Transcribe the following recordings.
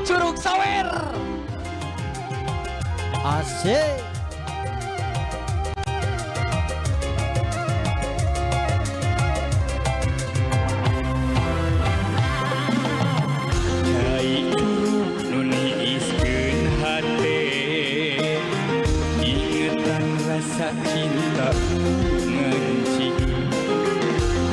Curug Sawer. Asik. Cai curug nu niiskeun hate, ingetan rasa cinta ngancik.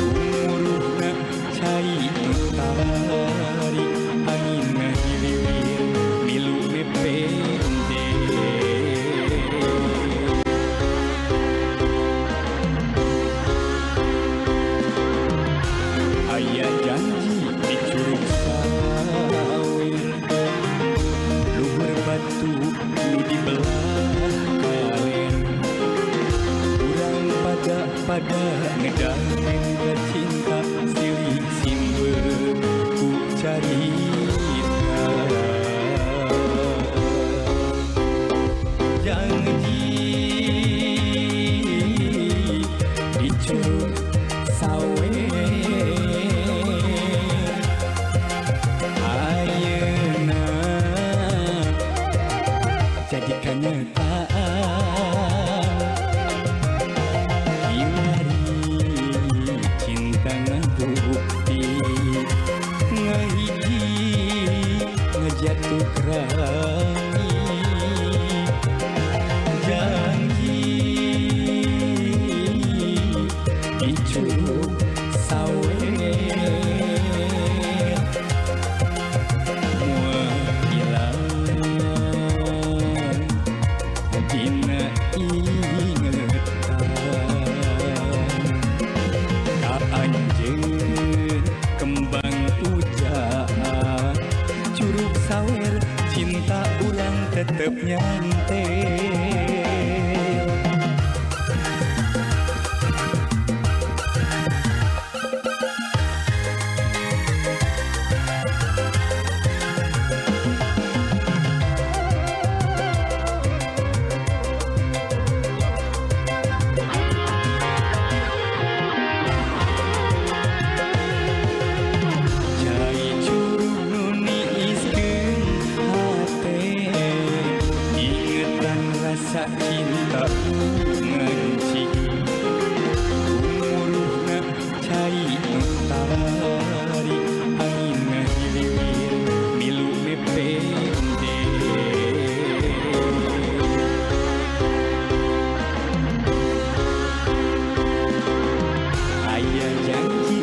Gumuruhna cai nu tarik, angin ngahiliwir milu mepende. Aya janji di Curug Sawer, luhur batu nu di belah kaler. Urang pada pada ngedangkeun cinta, silih simbeur ku carita. Janji di Curug Sawer, ayeuna jadi kenyataan. Kiwari cinta ngabukti, ngahiji ngajatuh rami. Janji di Curug Sawer moal ilang dina ingetan. Ka anjeun kembang pujaan Curug Sawer, cinta urang tetep nyantel. Cai curug nu niiskeun hate, ingetan rasa cinta ngancik. Gumuruhna cai nu tarik, angin ngahiliwir milu mepende. Aya janji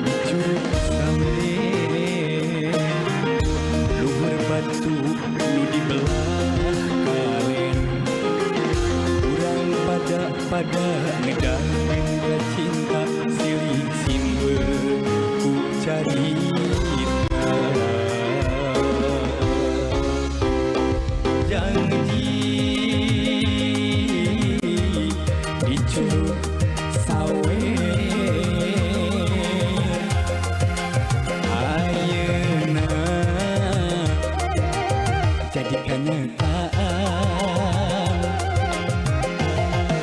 di Curug Sawer, luhur batu nu di belah kaler. Urang pada pada ngedangkeun cinta, silih simbeur ku carita. Janji di Curug Sawer, ayeuna jadi kenyataan.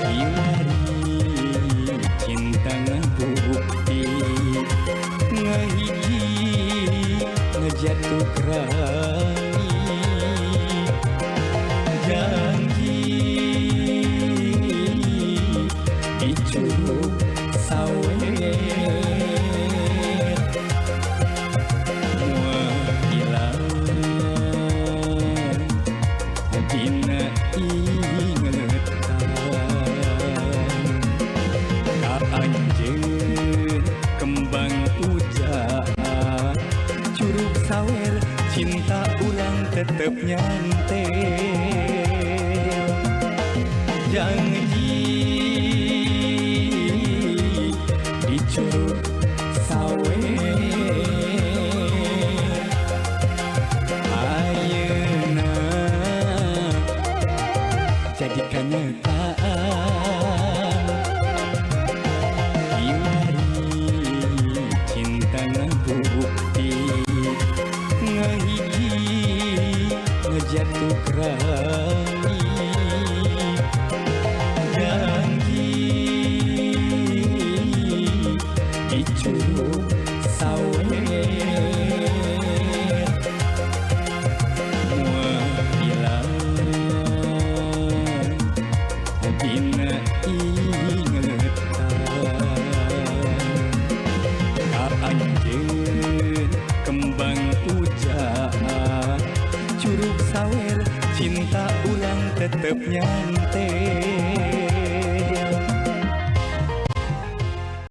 Kiwari cinta ngabukti, ngahiji ngajatuh rami. Janji di Curug Sawer moal ilang dina ingetan. Ka anjeun kembang pujaan Curug Sawer, cinta urang tetep nyantel. Janji di Curug Sawer, ayeuna jadi kenyataan. Kiwari cinta ngabukti, ngahiji ngajatuh rami. Janji di Curug Sawer. Dina ingetan. Ka anjeun kembang pujaan, Curug sawer cinta urang tetep nyantel.